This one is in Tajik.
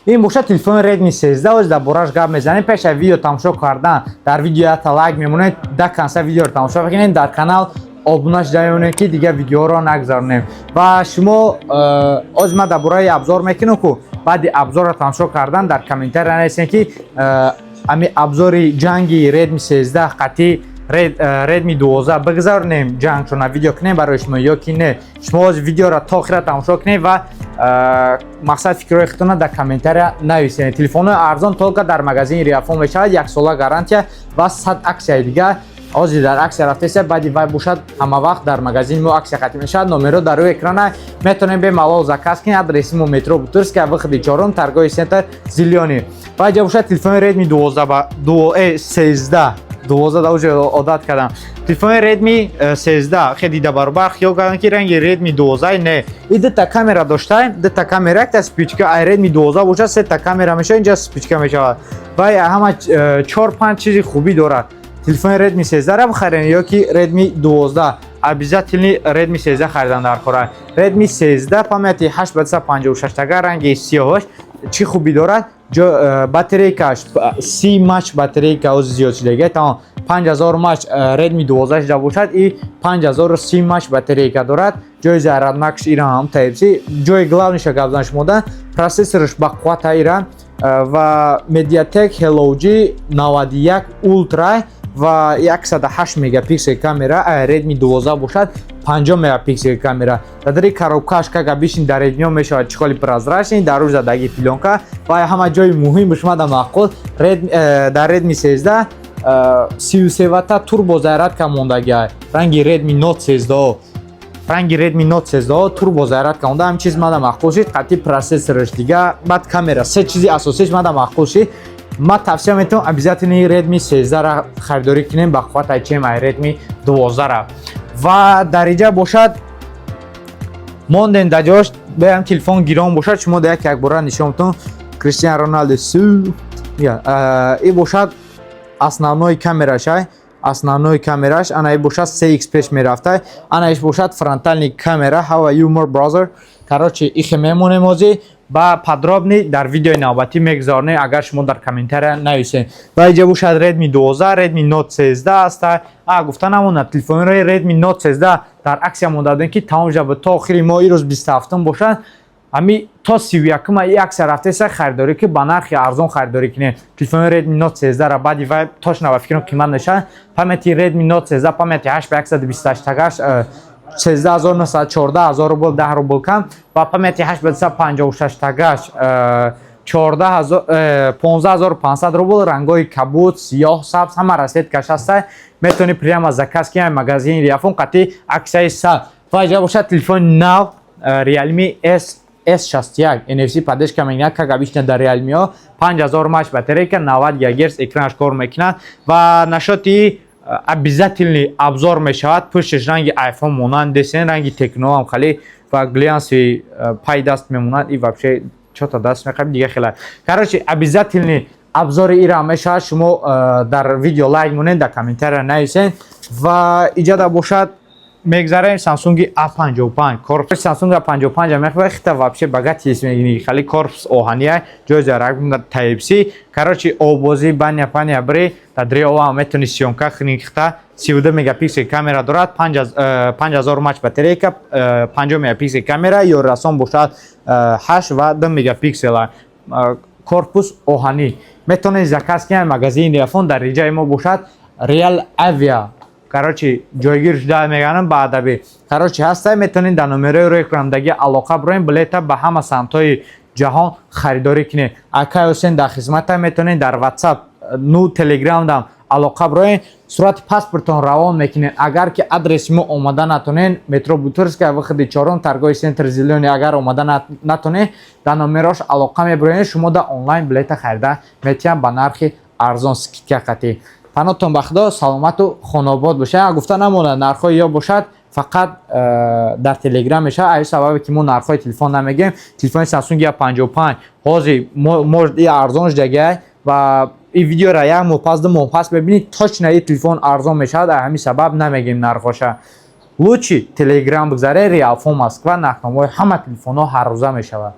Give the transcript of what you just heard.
Ин бошад телефони Redmi 13. Оз дар бораш гап мезанем. Пеш аз видео тамошо кардан дар видео якта лайк мемонед, до конца видеоро тамошо бикунед, дар канал обуна шуда мемонед, ки дигар видеоро нагзаронем. Ва шумо оз ман дар бораи обзор мекунам ку, баъди обзорро тамошо кардан дар комментария нависем, ки ами обзори ҷанги Redmi 13 қатъи Redmi 12 бигзаронем, ҷангшона видео кунем барои шумо ё ки не. Шумо оз видеоро то охира тамошо кунед ва мақсад фикрҳои худтона дар комментария нависед. Телефонҳои арзон только дар магазини Реалфон мешавад, яксола гарантия ва 100 аксияи дигар. Ҳозир дар аксия рафтеса, баъди вай бошад, ҳама вақт дар магазини мо аксия қатъ мешавад. Номерҳо дар рӯи экрана, метавонем бемалол заказ кунед. Адреси мо: метро Бутырская, выходи чорум, торговый центр «Зелёный». Ва инҷа бошад телефони Redmi 12 ба 13, 12 да уже одат кардам. Телефони Redmi 13 хеле дида баробар хиёл кардам, ки ранги Redmi 12 не. И дута камера доштаем, дута камера, якта вспышка. Ай Redmi 12 бошад, сета камера мешавад, инҷа вспышка мешавад. Ва ҳама чор панҷ чизи хубӣ дорад. Телефони Redmi 13 ра бихарем ё ки Redmi 12? Обязательно Redmi 13 харидан дар кора. Redmi 13 памяти 8 ба 256 тага, ранги сиёҳаш. Чӣ хубӣ дорад? Батарейкаш 30 мАч, батарейка оз зиёд шудага, тамом, 5000 мАч. Redmi 12 шуда бошад и 5030 мАч батарейка дорад. Ҷои зарядникаш ира ҳам Type-C. Ҷои главныйша гап зан шумода, процессораш ба қуввата ира ва MediaTek Helio G91 Ultra ва 108 мегапиксел камера. Redmi 12 бошад, 50 мегапиксел камера. Дар дари коробкаш кага бишин, дар Redmi мешавад чехоли прозрачный, дар рӯ задаги плёнка. Ва ҳама ҷои муҳим шумада маъқул, дар Redmi 13 33 ватта турбо зарядка мондагиай, ранги Redmi Note 13, ранги Redmi Note 13 турбо зарядка монда. Ҳам чиз мада маъқул шид, қатъи процессораш дига, баъд камера, се чизи асосиш мада маъқул шид. Ма тавсия метавонам, обязательно Redmi 13 ра харидорӣ кунем, ба қувват айчем ай Redmi 12 ра. Ва дар инҷа бошад мондем дар ҷош, беам телефон гирон бошад, шумо да як якбора нишон метавон. Криштиан Роналдо су и бошад, основной камераш ай, основной камераш ана и бошад, 3x пеш мерафта. Ана иш бошад фронтальный камера. How are you, more brother? Короче, ихе мемонем, ҳозир ба подробный дар видеои навбатӣ мегузаронем, агар шумо дар комментария нависед. Ва инҷа бошад Redmi 12, Redmi Note 13 аста. А гуфта намонад, телефонҳои Redmi Note 13 дар аксия монда будем, ки тамом шуда то охири моҳ. Ирӯз 27-ум бошад, ҳами то 31-ума и аксия рафтеса, харидорӣ ки ба нархи арзон харидорӣ кунед телефони Redmi Note 13 ра. Баъди вай точно ба фикрам қимат мешавад. Памяти Redmi Note 13, памяти 8 ба 128 тагаш 13 900, 14 000 рубл, 10 рубл кам, ва памяти 8 ба 256 тагаш 14 000, 15 500 рубл. Рангҳои кабуд, сиёҳ, сабз, ҳама расцветкаш ҳаста. Метавонӣ прямо заказ кунӣ магазини Реалфон қатъи аксияи 100. Ва иҷа бошад телефони нав Realme S S61, NFC поддержка мекунад, как обычно дар Realme. 5000 мАч батарейка, 90 ГГц экранаш кор мекунад. Ва нашоти обязательный обзор мешавад. Пушташ ранги iPhone монанд десен, ранги Tecno ҳам хеле ва глянцевый пай даст мемонад. И вообще чота даст мехаб дига хела. Короче, обязательный обзори ира мешавад. Шумо дар видео лайк монед, дар комментария нависед. Ва иҷода бошад мегзарем Samsung A55, корпус Samsung A55 мехоҳад, хита вообще богатый мегини, хали корпус оҳания, ҷои зарак Type C. Короче, обозӣ, баня паня бри, дар дри ова метавони съёмка кунӣ. Хита 32 мегапиксел камера дорад, 5000 мАч батарейка, 50 мегапиксел камера, ё расон бошад 8 ва 2 мегапиксела. Корпус оҳанӣ, метавонед заказ кунед магазини Реалфон. Дар риҷаи мо бошад Real Avia, короче, ҷойгир шуда меганам ба адабӣ. Короче, ҳаста, метавонед дар номерои рӯи экрандаги алоқа бироем, билета ба ҳама самтҳои ҷаҳон харидорӣ кунед. Акай Ҳусен дар хизмата, метавонед дар WhatsApp ну Telegram дам алоқа бироем, сурати паспортон равон мекунед. Агар ки адреси мо омада натонед, метро Бутырская, выходи чорум, торговый центр «Зелёный». Агар омада натонед, дар номерош алоқа мебироед, шумо да онлайн билета харида метиҳам ба нархи арзон, скидка қатӣ. Панотон ба Худо, саломату хонобод бошад. Гуфта намонад, нархҳои ё бошад фақат дар Телеграм мешавад, аю сабабе ки мо нархҳои телефон намегӯем. Телефони Samsung A55 ҳозир может и арзон шудагиай ва и видеора як моҳ пас, 2 моҳ пас мебинед, точно и телефон арзон мешавад. Ай ҳамин сабаб намегӯем нархоша. Лучше Телеграм бигзаре, Реалфон Москва, нархномаҳои ҳама телефонҳо ҳаррӯза мешавад.